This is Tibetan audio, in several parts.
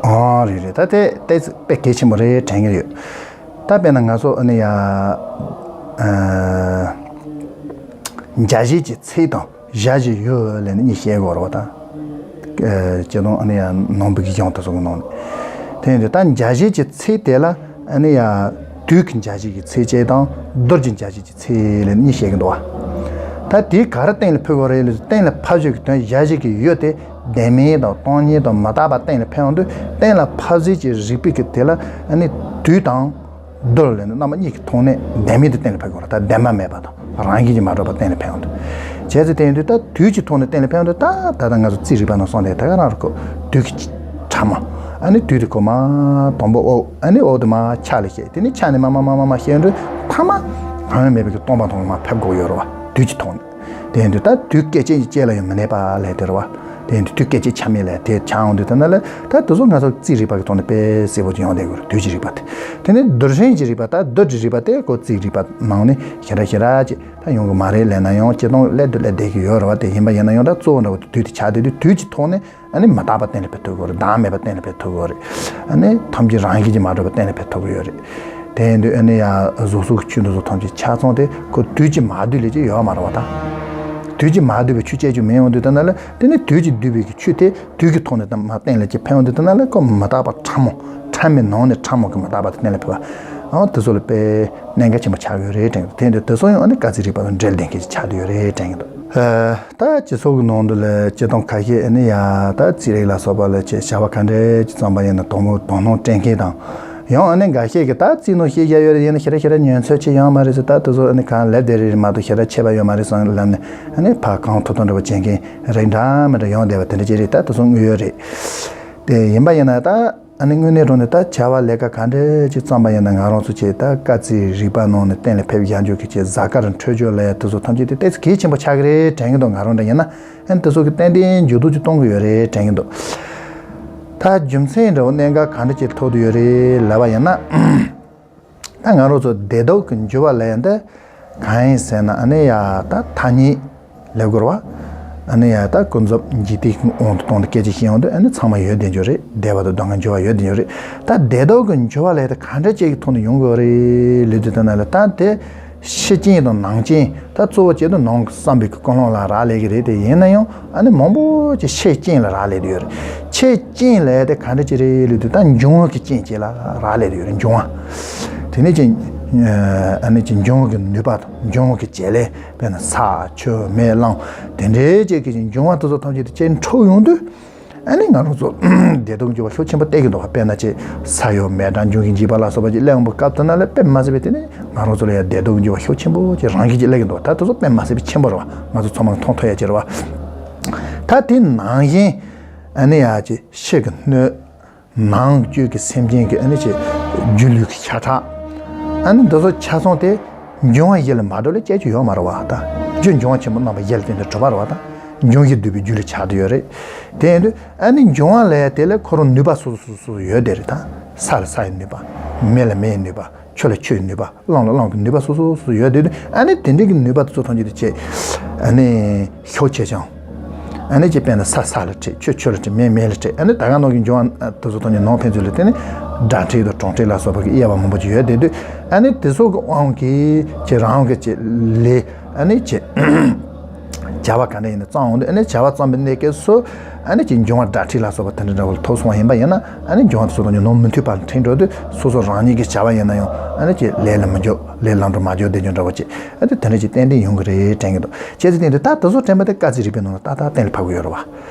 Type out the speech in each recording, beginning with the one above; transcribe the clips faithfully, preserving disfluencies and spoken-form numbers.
ཨོ་རེད་རེད། ད་དེ་ཏོག་ཙམ་དཔེ་གལ་ཆེན་པོ་རེད་དྲན་གྱི་ཡོད། ད་དཔེར་ན་ང་ཚོ་ཨ་ནི་ཡ། ཨ། འཇའ་བཞད་ཀྱི་ཚད་དང་། འཇའ་བཞད་ཡུལ་ལབ་ནས་གཉིས་བཤད་དགོས་རེད་པ་ད། ཨ། སྤྱིར་བཏང་ཨ་ནི་ཡ་ནང་པའི་གི་གཞུང་དེ་ཚོ་གི་ནང་ནས། དེ་ཡིན་དུས་ད་འཇའ་བཞད་ཀྱི་ཚད་དེ་ལ་ཨ་ནི་ཡ། དུས་ཀྱི་འཇའ་བཞད་ཀྱི་ཚད་ཅིག་དང་། རྡུལ་གྱི་འཇའ་བཞད་ཀྱི་ཚད་ལབ་ནས་གཉིས་བཤད་ཀྱི་འདུག་པ། ད་དེ་ག་རེ་གཏན་ལ་ཕབ་དགོས་རེད་ལབ་དུས། གཏན་ལ་ཕབ་ཕྱོགས་ཀྱི་དོན། འཇའ་བཞད་ཀྱི་ཡུལ་དེ་བདེན་མེད་དང་སྟོང་ཉིད་དང་མི་རྟག་པ་གཏན་ལ་ཕབ་ཡོང་དུས། གཏན་ལ་ཕབ་ཚད་ཀྱི་རིགས་པའི་གི་དེ་ལ་ཨ་ནི་དུས་དང་། རྡུལ་ལབ་ནས་རྣམ་པ་གཉིས་ཀྱི་ཐོག་ནས་བདེན་མེད་དུ་གཏན་ལ་ཕབ་དགོས་རེད། ད་བདེན་པ་མེད་པ་དང་རང་བཞིན་གྱིས་མ་གྲུབ་པ་གཏན་ལ་ཕབ་ཡོང་དུས། བྱས་ཙང་དེ་ཡིན་དུས་ད་དུས་ཀྱི་ཐོག་ནས་གཏན་ལ་ཕབ་ཡོང་དུས། ད་ད་ལྟ་ང་ཚོ་རྩིས་རིག་པ་ནང་གསུངས་དེ་ད་ག་རང་རེད་ཁོ། དུས་ཀྱི་ཕྲ་མོ། ཨ་ནི་དུས་དེ་ཁོ་མར་དང་པོ་དབུགས། ཨ་ནི་དབུགས་དེ་མར་ཆ་ལ་བཤད། དེ་ནས་ཆ་ནས་མར་མར་མར་མར་མར་བཤད་ཡོང་དུས། མཐའ་མ་གྲངས་ངེས་མེད་པའི་གི་སྟོང་པ་ཐོག་ལ་མར་ཕེབས་དགོས་ཡོད་རེད་པ། དུས་ཀྱི་ཐོག་ནས། དེ་ཡིན་དུས་ད་དུས་སྐད་ཅིག་གི་ཅིག་ལ་ཡང་མི་གནས་པ་ལབ་དེ་རེད་པ། དེ་ཡིན་དུས་དུས་སྐད་ཅིག་ཆ་མེད་ལབ་དེ་ཆགས་ཡོང་དུས། ད་ནི་ལ་ད་དེ་ཚོ་ང་ཚོ་རྩིས་རིག་པ་གི་ཐོག་ནས་དཔེ་གསལ་པོ་ཅིག་ཡོང་བསྡད་ཡོད་རེད། དུས་ཀྱི་རིག་པ་དེ། དེ་ནས་རྡུལ་ཕྲན་གྱི་རིག་པ། ད་རྡུལ་གྱི་རིག་པ་དེ་ཁོ་རྩིས་རིག་པ་ནང་ནས་ཞེ་དྲག་ཞེ་དྲག་ཅིག་ད་ཡོང་གི་མ་རེད་ལབ་ན་ཡང་། སྤྱིར་བཏང་སླེབས་དུ་སླེབས་བསྡད་ཀྱི་ཡོད་རེད་པ། དེ་ཡིན་པ་ཡིན་ན་ཡང་ད་གཙོ་བོ་འདྲ་བོ་དེ་དུས་དེ་ཆགས་བསྡད་དུས། དུས་ཀྱི་ཐོག་ནས་ཨ་ནི་མི་རྟག་པ་གཏན་ལ་ཕབ་ཐུབ་ཀྱི་ཡོད་རེད། བདག་མེད་པ་གཏན་ལ་ཕབ་ཐུབ་ཀྱི་ཡོད་རེད། ཨ་ནི་ཐམས་ཅད་རང་བཞིན་གྱིས་མ་གྲུབ་པ་གཏན་ལ་ཕབ་ཐུབ་ཀྱི་ཡོད་རེད། དེ་ཡིན་དུས་ཨ་ནི་ཡ་གཟུགས་སོགས་ཀྱི་ཆོས་འདི་ཚོ་ཐམས་ཅད་ཆ་ཚང་དེ་ཁོ་དུས་ཀྱིས་མ་བསྡུས་ལས་ཅི་ཡོད་མ་རེད་པ་ད། དུས་ཀྱིས་མ་བསྡུས་པའི་ཆོས་ཅིག་ཅིག་མེད་ཡོང་དུས། ད་ནི་ལ་དེ་ནི་དུས་ཀྱིས་བསྡུས་པའི་གི་ཆོས་དེ་དུས་ཀྱི་ཐོག་ནས་ད་མར་གཏན་ལ་ཅིག་ཕབ་ཡོང་དུས། ད་ནི་ལ་ཁོ་མི་རྟག་པ་ཕྲ་མོ། ཕྲ་མོའི་ནང་ནས་ཕྲ་མོ་གི་མི་རྟག་པ་དེ་གཏན་ལ་ཕབ་པ། ཨ། དེ་ཚོ་ལ་དཔེ་གནད་འགག་ཆེན་པོ་ཆགས་ཡོད་རེད་དྲན་གྱི་འདུག་དེ་ཡིན་དུས་དེ་ཚོ་ཡང་ཨ་ནི་སྐར་རྩིས་རིག་པ་དང་འབྲེལ་ལྡན་མཁན་ཅིག་ཆགས་བསྡད་ཡོད་རེད་དྲན་གྱི་འདུག་ཨ། ད་སྤྱི་ཚོགས་ཀྱི་ནང་དུ་ལ་སྤྱིར་བཏང་ཁ་ཤས་ཨ་ནི་ཡ་ད་རྩིས་རིག་ལ་སོགས་པ་ལ་ཅིག་བྱ་བ་ག་འདྲ་ཅིག་བརྩམས་པ་ཡིན་ན་དོ་སྣང་དོ་སྣང་སྤྲད་མཁན་དང་། ཡང་ཨ་ནི་འགའ་ཤས་ཀྱིས་ད་རྩིས་ནང་ཤེས་བྱ་ཡོད་རེད། ཡིན་ན་ཞེ་དྲག་ཞེ་དྲག་ཉན་ཚོད་ཆེ་ཡོད་མ་རེད་ཟེར། ད་དེ་ཚོ་ཨ་ནི་གང་ལབ་བསྡད་རེད་མ་གཏོགས་ཞེ་དྲག་ཁྱད་པར་ཡོད་མ་རེད་བསམ་ལབ་ནས། ཨ་ནི་ཕར་གང་ཐུབ་ཐུབ་འདྲ་པོ་བྱེད་མཁན་རིགས་འདྲ་མི་འདྲ་ཡོང་བསྡད་པ་དེ་འདྲ་ཅིག་རེད། ད་དེ་ཚོ་དངོས་ཡོད་རེད། དེ་ཡིན་པ་ཡིན་ན་ད། ཨ་ནི་དངོས་གནས་དྲང་གནས་ད་བྱ་བ་ལས་ཀ་ག་འདྲ་ཅིག་བརྩམས་པ་ཡིན་ན། ང་རང་ཚོ་ཅིག་ད་སྐར་རྩིས་རིག་པ་ནང་ནས་གཏན་ལ་ཕབ་བཞག་རྒྱུ་གི་ཅིག་གཟའ་སྐར་འཕྲོད་སྦྱོར་ལབ་ཡ་དེ་ཚོ་ཐམས་ཅད་དེ་ཏོག་ཙམ་གལ་ཆེན་པོ་ཆགས་ཀྱི་རེད་དྲན་གྱི་འདུག་ང་རང་འདྲ་ཡིན་ན། ཨ་ནི་དེ་ཚོ་གི་ཏན་ཏན་འགྱུར་ལྡོག་ཅིག་གཏོང་གི་ཡོད་རེད་དྲན་གྱི་འདུག་ད་རྒྱུ་མཚན་འདྲ་བོ་གནད་འགག་ག་འདྲ་ཅིག་ཐུག་བསྡད་ཡོད་རེད་ལབ་པ་ཡིན་ན། ད་ང་རང་ཚོ་བདེ་སྡུག་གི་འགྱུར་བ་ལབ་ཡ་འདི་གང་ཡིན་ཟེར་ན། ཨ་ནི་ཡ་ད་ཐ་སྙད་ལབ་དགོས་རེད་པ། ཨ་ནི་ཡ་ད་ཀུན་རྫོབ་འཇིག་རྟེན་གྱི་དབང་དུ་བཏང་སྟེ་སྐད་ཆ་བཤད་ཡོང་དུས། ཨ་ནི་ཚང་མ་ཡོད་བསྡད་རྒྱུ་རེད། བདེ་བ་དང་སྡུག་བསྔལ་འགྱུར་བ་ཡོད་བསྡད་རྒྱུ་རེད། ད་བདེ་སྡུག་གི་འགྱུར་བ་ལབ་ཡ་དེ་ག་འདྲ་ཅིག་གི་ཐོག་ནས་ཡོང་གི་ཡོད་རེད་ལབ་དུས། ད་ནི་ལ་ད་དེ་ཕྱི་རྐྱེན་དང་ནང་རྐྱེན། ད་གཙོ་བོ་བྱས་ན་ནང་གི་བསམ་པའི་གི་ཀུན་སློང་ལ་རག་ལས་ཀྱི་རེད་དེ། ཡིན་ན་ཡང་ཨ་ནི་མང་པོ་ཅིག་ཕྱི་རྐྱེན་ལ་རག་ལས་བསྡད་ཡོད་རེད། ཕྱི་རྐྱེན་ལབ་ཡ་དེ་ག་འདྲ་ཅིག་རེད་ལབ་དུས། ད་འབྱུང་བ་གི་རྐྱེན་ཅིག་ལ་རག་ལས་བསྡད་ཡོད་རེད། འབྱུང་བ། དེ་ནས་ཅིག་ཨ་ནི་ཅིག་འབྱུང་བ་གི་ནུས་པ་དང་འབྱུང་བ་གི་བྱེད་ལས། དཔེར་ན་ས་ཆུ་མེ་རླུང་དེ་འདྲའི་ཅིག་གི་འབྱུང་བ་དེ་ཚོ་ཐམས་ཅད་དེ་ཅིག་འཁྲུགས་ཡོང་དུས། ཨ་ནི་ང་རང་ཚོ་བདེ་སྡུག་འགྱུར་བ་ཤུགས་ཆེན་པོ་སྟེར་གྱི་འདུག་པ། དཔེར་ན་ཅིག་ས་གཡོ་མེ་དྲག་འབྱུང་བཞི་འཇིག་པ་ལ་སོགས་པ་ཅིག་སླེབས་ཡོང་བའི་སྐབས་དེ་ན་ལ། དཔེ་མ་སྲིད་པའི་དེ་ནི་ང་རང་ཚོ་ལ་ཡང་བདེ་སྡུག་འགྱུར་བ་ཤུགས་ཆེན་པོ་ཅིག་རང་བཞིན་གྱིས་སླེབས་ཀྱི་འདུག་ད་དེ་ཚོ་དཔེ་མ་སྲིད་པའི་ཆེན་པོ་རེད་པ། ང་ཚོ་ཚང་མ་མཐོང་ཐུབ་ཡ་ཅིག་རེད་པ། ད་དེ་ནང་བཞིན་ཨ་ནི་ཡ་ཅིག་ཕྱི་གི་སྣོད། ནང་བཅུད་ཀྱི་སེམས་ཅན་གྱི་ཨ་ནི་ཅིག་སྒྱུ་ལུས་ཀྱི་ཤ་ཁྲག་ཨ་ནི་འདི་ཚོ་ཆ་ཚང་དེ་འབྱུང་བ་བཞི་ལ་མ་གྲུབ་ལས་སྐྱེ་རྒྱུ་ཡོད་མ་རེད་པ། ད་རྒྱུ་འབྱུང་བ་ཆེན་པོ་རྣམ་པ་བཞི་ལ་བརྟེན་ཏེ་གྲུབ་པ་རེད་པ། ད་འབྱུང་བཞི་འདུས་པའི་རྒྱུ་ལས་ཆགས་བསྡད་ཡོད་རེད། དེ་ཡིན་དུས་ཨ་ནི་འབྱུང་བ་ལབ་ཡ་དེ་ལ་ཁོ་རང་ནུས་པ་སོ་སོ་སོ་སོ་ཡོད་བསྡད་རེད། ད་ས་ལ་ས་ཡི་ནུས་པ། མེ་ལ་མེ་ཡི་ནུས་པ། ཆུ་ལ་ཆུ་ཡི་ནུས་པ། རླུང་ལ་རླུང་གི་ནུས་པ་སོ་སོ་སོ་སོ་ཡོད་དེ། ཨ་ནི་དེ་འདྲའི་གི་ནུས་པ་དེ་ཚོ་ཐམས་ཅད་དེ་ཅིག་ཨ་ནི་ཤུགས་ཆེ་ཅིང་། ཨ་ནི་ཅིག་དཔེར་ན་ས་ས་ལ་འཕྲད། ཆུ་ཆུ་ལ་འཕྲད། མེ་མེ་ལ་འཕྲད། ཨ་ནི་ད་ག་ནང་གི་འབྱུང་བ་དེ་ཚོ་ཐམས་ཅད་ནང་ཕན་ཚུན་ལ་བརྟེན་ནས་དགྲ་འཕྲད་དང་གྲོང་འཕྲད་ལ་སོགས་པ་གི་དབྱེ་བ་མང་པོ་ཅིག་ཡོད་དེ། ཨ་ནི་དེ་ཚོ་གི་དབང་གིས་ཅིག་རང་གི་ཅིག་ལས། ཨ་ནི་ཅིག་བྱ་བ་ག་འདྲ་ཡིན་ན་བརྩམས་འོང་དུས། ཨ་ནི་བྱ་བ་བརྩམས་པའི་གནས་སྐབས་སུ་ཨ་ནི་ཅིག་འབྱུང་བ་དགྲ་འཕྲད་ལ་སོགས་པ་དེ་འདྲ་འདྲ་བོ་ལ་ཐུག་སོང་བ་ཡིན་པ་ཡིན་ན། ཨ་ནི་འབྱུང་བ་དེ་ཚོ་དང་ནང་མི་མཐུན་པ་ལ་འཕྲད་འགྲོ་དུས། སོ་སོ་རང་ཉིད་ཀྱི་བྱ་བ་ཡིན་ན་ཡང་ཨ་ནི་ཅིག་ལས་ལ་མི་འཇུག་ལས་ལམ་འགྲོ་མ་འཇུག་བསྡད་རྒྱུ་འདྲ་བོ་ཅིག་ཨ་ནི་དེ་འདྲ་ཅིག་ཏན་ཏན་ཡོང་གི་རེད་དྲན་གྱི་འདུག་བྱས་ཙང་དེ་འདྲ་ད་དེ་ཚོ་དྲན་པ་དེ་སྐར་རྩིས་རིག་པའི་ནང་ལ་ཏག་ཏག་གཏན་ལ་ཕབ་ཀྱི་ཡོད་རེད་པ།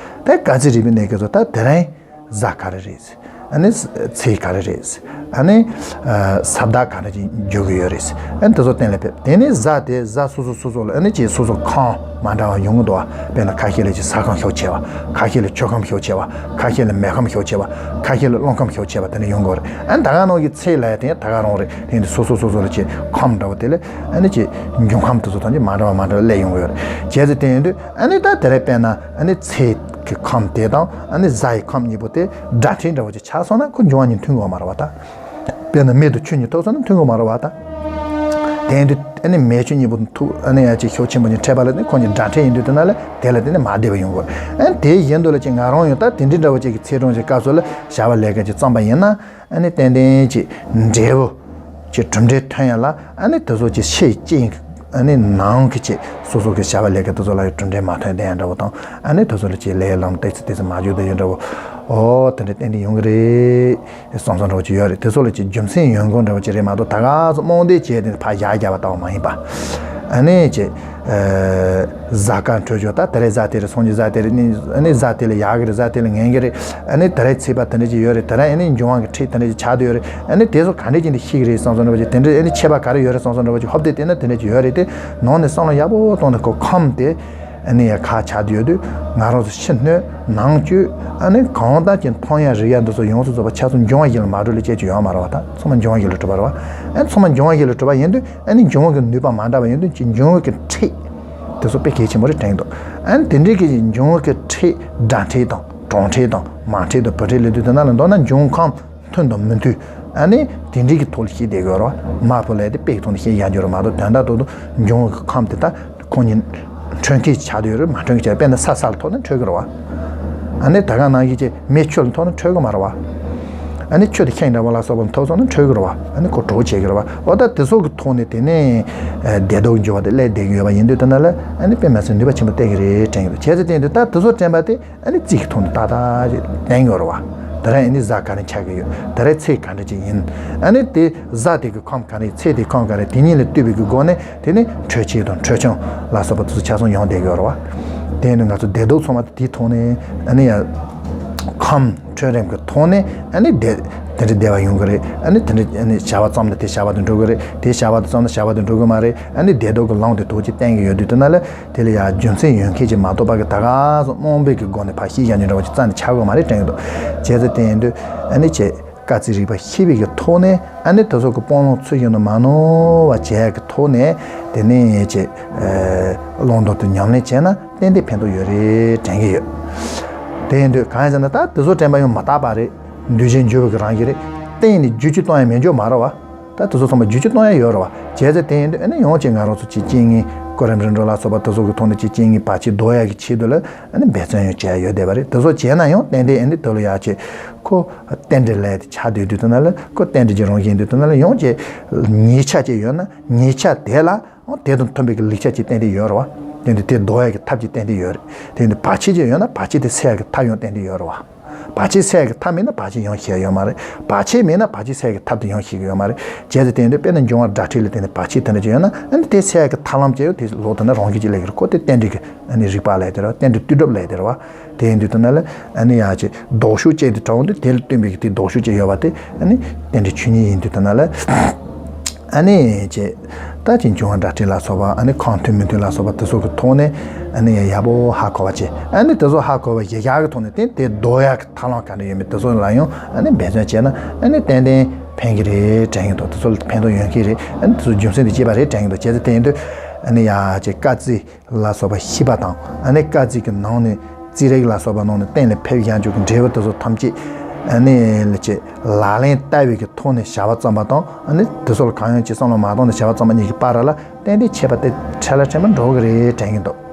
ད་སྐར་རྩིས་རིག་པའི་གནས་སྐབས་སུ་ད་དེ་རིང་གཟའ་ག་རེ་རེད། ཨ་ནི་ཚེས་ག་རེ་རེད། ཨ་ནི་ཨ་ས་བདག་ག་འདྲ་ཅིག་འགྱུར་གྱི་ཡོད་རེད། ཨ་ནི་དེ་ཚོ་གཏན་ལ་ཕབ། དེ་ནས་གཟའ་དེ་གཟའ་སོ་སོ་སོ་སོ་ལ་ཨ་ནི་ཅིག་སོ་སོ་ཁམས་མ་འདྲ་བ་ཡོང་གི་འདུག་པ། དཔེར་ན་ཁ་ཤས་ལ་ཅིག་ས་ཁམས་ཤུགས་ཆེ་བ། ཁ་ཤས་ལ་ཆུ་ཁམས་ཤུགས་ཆེ་བ། ཁ་ཤས་ལ་མེ་ཁམས་ཤུགས་ཆེ་བ། ཁ་ཤས་ལ་རླུང་ཁམས་ཤུགས་ཆེ་བ། དེ་འདྲ་ཡོང་གི་ཡོད་རེད། ཨ་ནི་ད་ག་ནང་གི་ཚེས་ལབ་ཡ་དེ་ད་ག་རང་རེད། དེ་ཡིན་དུས་སོ་སོ་སོ་སོ་ལ་ཅིག་ཁམས་འདྲ་བོ་དེ་ལ་ཨ་ནི་ཅིག་འབྱུང་ཁམས་དེ་ཚོ་ཐམས་ཅད་མ་འདྲ་བ་མ་འདྲ་བ་སླེབས་ཡོང་གི་ཡོད་རེད། བྱས་ཙང་དེ་ཡིན་དུས་ཨ་ནི་ད་དེ་རིང་དཔེར་ན་ཨ་ནི་ཚེས་ཀྱི་ཁམས་དེ་དང་ཨ་ནི་གཟའ་ཡི་ཁམས་གཉིས་པོ་དེ་དགྲ་འཕྲད་འདྲ་བོ་ཅིག་ཆགས་སོང་ན། ཁོ་འབྱུང་བ་གཉིས་མཐུན་གྱི་ཡོད་མ་རེད་པ་ད། དཔེར་ན་མེ་དང་ཆུ་གཉིས་ཐུག་སོང་ན་མཐུན་གྱི་ཡོད་མ་རེད་པ་ད། དེ་ཡིན་དུས་ཨ་ནི་མེ་ཆུ་གཉིས་པོ་ཐུག་ཨ་ནི་ཡ་ཅིག་ཤུགས་ཆེན་པོ་ཅིག་འཕྲད་པ་ལ་ནི་ཁོང་གཉིས་དགྲ་འཕྲད་ཡིན་དུས་དེ་ན་ལ་དེ་ལ་དེ་ནི་མ་བདེ་བ་ཡོང་གི་རེད། ཨ་ནི་དེ་བཞིན་དུ་ལ་ཅིག་ང་རང་ཡང་ད་དེ་འདྲའི་འདྲ་བོ་ཅིག་གི་ཚེ་གྲོང་གི་སྐབས་སུ་ལ་བྱ་བ་ལས་ཀ་ཅིག་བརྩམས་པ་ཡིན་ན། ཨ་ནི་ཏན་ཏན་ཅིག་འབྲས་བུ་ཅིག་གྲུབ་འབྲས་ཐོན་ཡ་ལ། ཨ་ནི་དེ་ཚོ་ཅིག་ཕྱི་ཅིག་ཨ་ནི་ནང་གི་ཅིག་སོ་སོ་གི་བྱ་བ་ལས་ཀ་དེ་ཚོ་ལ་ཡང་གྲུབ་འབྲས་མ་ཐོན་བསྡད་ཡ་འདྲ་བོ་དང་། ཨ་ནི་དེ་ཚོ་ལ་ཅིག་ལས་ལམ་ཏོག་ཙམ་ཏོག་ཙམ་མ་འཇུག་བསྡད་ཡ་འདྲ་བོ། ཨོ་དེ་འདྲ་ཏན་ཏན་ཡོང་གི་རེད་བསམ་བསམ་འདྲ་བོ་ཅིག་ཡོད་རེད། དེ་ཚོ་ལ་ཅིག་རྒྱུ་མཚན་ཡོད་དགོས་འདྲ་བོ་ཅིག་རེད་མ་གཏོགས། ད་ག་ཚོད་རྨོངས་དད་བྱས་ཏེ་ཕར་ཡར་རྒྱབ་པ་ལྟ་བུ་མ་ཡིན་པ། ཨ་ནི་ཅིག་ཨ་གཟའ་སྐར་འཕྲོད་སྦྱོར་ད་དེ་རེད་གཟའ་དེ་རེད་སོང་ཅིག་གཟའ་དེ་རེད་ནི། ཨ་ནི་གཟའ་དེ་ལ་ཡག་གི་རེད། གཟའ་དེ་ལ་ངན་གི་རེད། ཨ་ནི་དེ་རེད་ཚེས་པ་དེ་འདྲ་ཅིག་ཡོད་རེད། དེ་རེད་ཨ་ནི་འབྱུང་བ་གི་འཕྲེད་དེ་འདྲ་ཅིག་ཆགས་བསྡད་ཡོད་རེད། ཨ་ནི་དེ་ཚོ་ག་འདྲ་ཅིག་འདི་ཤེས་གི་རེད་བསམ་བསམ་འདྲ་བོ་ཅིག་དེ་འདྲ་ཨ་ནི་ཁྱད་པར་ག་རེ་ཡོད་རེད་བསམ་བསམ་འདྲ་བོ་ཅིག་ཧོབ་སྟེ་བལྟས་ན་དེ་འདྲ་ཅིག་ཡོད་རེད་དེ། ནང་ནས་བསམ་བློ་ཡག་པོ་བཏང་ནས་ཁོ་ཁམས་དེ་ཨ་ནི་ཡ་ཁ་ཆགས་བསྡད་ཡོད་དུས། ང་རང་ཚོ་ཕྱི་སྣོད་ནང་བཅུད་ཨ་ནི་གང་ལྟར་གྱི་མཐོང་ཡ་རིག་ཡ་འདི་ཚོ་ཡོངས་སུ་རྫོགས་པ་ཆ་ཚང་འབྱུང་བ་བཞི་ལ་མ་གྲུབ་ལ་སྐྱེ་རྒྱུ་ཡོད་མ་རེད་བ། ད་ཚང་མ་འབྱུང་བ་བཞི་ལ་གྲུབ་པ་རེད་བ། ཨ་ཚང་མ་འབྱུང་བ་བཞི་ལ་གྲུབ་པ་ཡིན་དུས། ཨ་ནི་འབྱུང་བ་གི་ནུས་པ་མ་འདྲ་བ་ཡིན་དུས་ཀྱི་འབྱུང་བ་གི་འཕྲེད་དེ་ཚོ་དཔེ་གལ་ཆེན་པོ་རེད་དྲན་གྱི་འདུག་ཨ་ནི་དེ་འདྲའི་གི་འབྱུང་བ་གི་འཕྲེད་དགྲ་འཕྲེད་དང་གྲོགས་འཕྲེད་དང་མ་འཕྲེད་དང་བུ་འཕྲེད་ལས་དུས་དེ་ན་ལ་མདོར་ན་འབྱུང་ཁམས་མཐུན་དང་མི་མཐུན། ཨ་ནི་དེ་འདྲའི་གི་ཐོག་ལ་བཤད་བསྡད་དགོས་རེད་བ། མ་བུ་ལས་དེ་དཔེ་གི་ཐོག་ནས་བཤད་ཡག་འགྱུར་མ་གཏོགས། དོན་དག་ཏུ་དུ་འབྱུང་བ་གི་ཁམས་དེ་ད་ཁོང་གཉིས་འཕྲོད་མཁན་ཆགས་བསྡད་ཡོད་རེད། མ་འཕྲོད་མཁན་ཆགས། དཔེར་ན་ས་ས་ལ་ཐོགས་ན་འཕྲོད་གི་རེད་བ། ཨ་ནི་ད་ག་ནང་བཞིན་གྱི་མེ་ཆུ་ལ་ཐོགས་ན་འཕྲོད་གི་མ་རེད་བ། ཨ་ནི་ཆུ་དེ་ཁེངས་འདྲ་བ་ལ་སོགས་པ་ལ་ཐོགས་སོང་ན་འཕྲོད་གི་རེད་བ། ཨ་ནི་ཁོ་གྲོགས་བྱེད་གི་རེད་བ། འོ་ད་དེ་ཚོ་གི་ཐོག་ནས་དེ་ནས་ཨ་བདེ་སྡུག་འགྱུར་བ་དེ་སླེབས་བསྡད་གི་ཡོད་པ་ཡིན་དུས་དེ་ན་ལ་ཨ་ནི་དཔེ་མ་སྲིད་ནུས་པ་ཆེན་པོ་སྟེར་གི་རེད་དྲན་གི་འདུག་བྱས་ཙང་དེ་ཡིན་དུས་ད་དེ་ཚོ་དྲན་པ་དེ་ཨ་ནི་རྩིས་ཀྱི་ཐོག་ནས་ཏག་ཏག་ཅིག་བསྟན་ཡོད་རེད་བ། དེ་རིང་ཨ་ནི་གཟའ་ག་རེ་ཆགས་ཀྱི་ཡོད། དེ་རིང་ཚེས་ག་འདྲ་ཅིག་ཡིན། ཨ་ནི་དེ་གཟའ་དེ་གི་ཁམས་ག་རེ་ཚེས་དེ་ཁམས་ག་རེ་དེ་གཉིས་ལ་ལྟོས་པའི་གི་སྒོ་ནས་དེ་ནི་འཕྲོད་བྱེད་དང་འཕྲོད་བྱུང་ལ་སོགས་པ་དེ་ཚོ་ཆ་ཚང་ཡོང་བསྡད་ཀྱི་ཡོད་རེད་བ། དེ་ནི་ང་ཚོ་བདེ་སྡུག་ཚང་མ་དེའི་ཐོག་ནས་ཨ་ནི་ཡ་ཁམས་འཕྲོད་རིམ་གྱི་ཐོག་ནས་ཨ་ནི་བདེ་དེ་འདྲ་བདེ་བ་ཡོང་གི་རེད། ཨ་ནི་དེ་འདྲ་ཨ་ནི་བྱ་བ་བརྩམས་ན་དེ་བྱ་བ་དུ་འགྲོ་གི་རེད། དེ་བྱ་བ་དུ་བརྩམས་ན་བྱ་བ་དུ་འགྲོ་གི་མ་རེད། ཨ་ནི་བདེ་སྡུག་གི་ལམ་དེ་ཐོག་ཅིག་བསྟན་གྱི་ཡོད་དུས་དེ་ན་ལ། དེ་ལ་ཡང་རྒྱུ་མཚན་ཡོད་མཁན་ཅིག་མ་གཏོགས་པ་གི་ད་ག་སོ་རྨོངས་པའི་གི་སྒོ་ནས་ཕར་ཤེས་ཡག་ནི་འདྲ་བ་ཅིག་རྩ་ནས་ཆགས་དགོས་མ་རེད་དྲན་གྱི་འདུག་བྱས་ཙང་དེ་ཡིན་དུས་ཨ་ནི་ཅེ་དཀའ་ཚེགས་རིག་པ་ཤེས་པའི་གི་ཐོག་ནས་ཨ་ནི་དེ་ཚོ་གི་སྤོང་ལོང་ཚུལ་བཞིན་དུ་མ་ནོར་བ་བྱས་གི་ཐོག་ནས་དེ་ནས་ཅེ་ལུང་དོན་དུ་ཉམས་ལེན་བྱས་ན་ཏན་ཏན་ཕན་ཐོགས་ཡོད་རེད་དྲན་གྱི་ཡོད། དེ་ཡིན་དུས་གང་ཡིན་ཟེར་ན་ད་དེ་ཚོ་དྲན་པ་ཡང་མ་དག་པ་རེད། འདུས་བྱས་འགྱུར་བ་གི་རང་བཞིན་རེད། གཏན་ནས་བསྒྱུར་བཅོས་གཏོང་ཡ་མེད་འཇོག་མ་རེད་བ། ད་དེ་ཚོ་ཚང་མ་བསྒྱུར་བཅོས་གཏོང་ཡ་ཡོད་རེད་བ། བྱས་ཙང་དེ་ཡིན་དུས་ཨ་ནི་ཡང་ཅིག་ང་རང་ཚོ་ཅིག་རྐྱེན་ངན་གོ་རིམ་རིམ་གྲོ་ལ་སོགས་པ་དེ་ཚོ་གི་ཐོག་ནས་ཅིག་རྐྱེན་ངན་བར་ཆད་ཟློག་ཡ་གི་ཆེད་དུ་ལ་ཨ་ནི་འབད་བརྩོན་ཡང་བྱས་ཡ་ཡོད་བསྡད་པ་རེད། དེ་ཚོ་བྱས་ན་ཡང་ཏན་ཏན་ཨ་ནི་དེ་ལ་ཡ་ཅིག་ཁོ་རྟེན་འབྲེལ་ལས་དེ་ཆགས་བསྡད་དུས་དེ་ན་ལ་ཁོ་རྟེན་འབྲེལ་གྱི་རང་བཞིན་དུས་དེ་ན་ལ་ཡང་ཅིག་ཉེས་ཆད་ཅིག་ཡོད་ན་ཉེས་ཆད་དེ་ལ་དེ་དང་མཐུན་པའི་གི་ལེགས་ཆ་ཅིག་ཏན་ཏན་ཡོད་རེད་བ། དེ་འདི་དེ་ཟློག་ཡ་གི་ཐབས་ཅིག་ཏན་ཏན་ཡོད་རེད། དེ་འདི་བར་ཆད་ཅིག་ཡོད་ན་བར་ཆད་དེ་སེལ་ཡ་གི་ཐབས་ཡང་ཏན་ཏན་ཡོད་རེད་བ། བར་ཆད་སེལ་གྱི་ཐབས་མེད་ན་བར་ཆད་ཡང་ཤེས་ཡོད་མ་རེད། བར་ཆད་མེད་ན་བར་ཆད་སེལ་གྱི་ཐབས་དེ་ཡང་ཤེས་ཀྱི་ཡོད་མ་རེད། བྱས་ཙང་དེ་ཡིན་དུས་དཔེར་ན་འབྱུང་བ་དགྲ་ཕྲད་ལ་བརྟེན་ནས་བར་ཆད་དེ་འདྲ་ཅིག་ཡོད་ན་ཨ་ནི་དེ་སེལ་གྱི་ཐབས་ལམ་ཅིག་ཡོད་དེ་ལོག་དེ་ན་རང་བཞིན་གྱིས་སླེབས་ཀྱི་རེད། ཁོ་དེ་རྟེན་འབྲེལ་གྱི་ཨ་ནི་རིགས་པ་ལས་དེ་རེད་བ། རྟེན་འབྲེལ་བསྡུས་གྲུབ་ལས་དེ་རེད་བ། དེ་ཡིན་དུས་དེ་ན་ལ་ཨ་ནི་ཡ་ཅིག་ལྡོག་ཕྱོགས་བཅས་དེ་དྲངས་དུས་དེ་ལ་བསྟུན་པའི་གི་དེ་ལྡོག་ཕྱོགས་བཅས་ཡོད་པ་དེ་ཨ་ནི་རྟེན་འབྲེལ་ཆོས་ཉིད་ཡིན་དུས་དེ་ན་ལ། ཨ་ནི་ཅེ། ད་ཅིག་འབྱུང་བ་དགྲ་ཕྲད་ལ་སོགས་པ་ཨ་ནི་ཁམས་མཐུན་མི་མཐུན་ལ་སོགས་པ་དེ་ཚོ་གི་ཐོག་ནས་ཨ་ནི་ཡག་པོ་ཧ་གོ་བ་བྱེད། ཨ་ནི་དེ་ཚོ་ཧ་གོ་བ་ཞིག་ཡག་གི་ཐོག་ནས་དེ་དེ་ཟློག་ཡག་གི་ཐབས་ལམ་ག་འདྲ་ཡོད་མེད་དེ་ཚོ་ལ་ཡང་ཨ་ནི་འབད་བརྩོན་བྱས་ན་ཨ་ནི་ཏན་ཏན་ཕན་གི་རེད་དྲན་གི་འདུག་དེ་ཚོ་ལ་ཕན་ཐོགས་ཡོང་གི་རེད། ཨ་ནི་དེ་ཚོ་རྒྱུ་མཚན་དེ་སྐྱེས་པ་རེད་དྲན་གི་འདུག་བྱས་ཙང་དེ་ཡིན་དུས་ཨ་ནི་ཡ་ཅེ་དཀའ་ཚེགས་ལ་སོགས་པ་ཤེས་པ་དང་ཨ་ནི་དཀའ་ཚེགས་ཀྱི་ནང་ནས་རྩིས་རིག་ལ་སོགས་པ་ནང་ནས་གཏན་ལ་ཕེབས་ཡང་འཇུག་གི་འབྲས་བུ་དེ་ཚོ་ཐམས་ཅད་ཨ་ནི་ལ་ཅེ་ལག་ལེན་བསྟར་བའི་གི་ཐོག་ནས་བྱ་བ་བརྩམས་པ་དང་ཨ་ནི་དེ་ཚོ་ལ་གང་ཡང་ཅིག་བསམ་བློ་མ་བཏང་ནས་བྱ་བ་བརྩམས་པ་གཉིས་ཀྱི་བར་ལ་ཏན་ཏན་ཁྱད་པར་དེ་ཕྲན་ལ་ཕྲན་མ་འགྲོ་གི་རེད་དྲན་གྱི་འདུག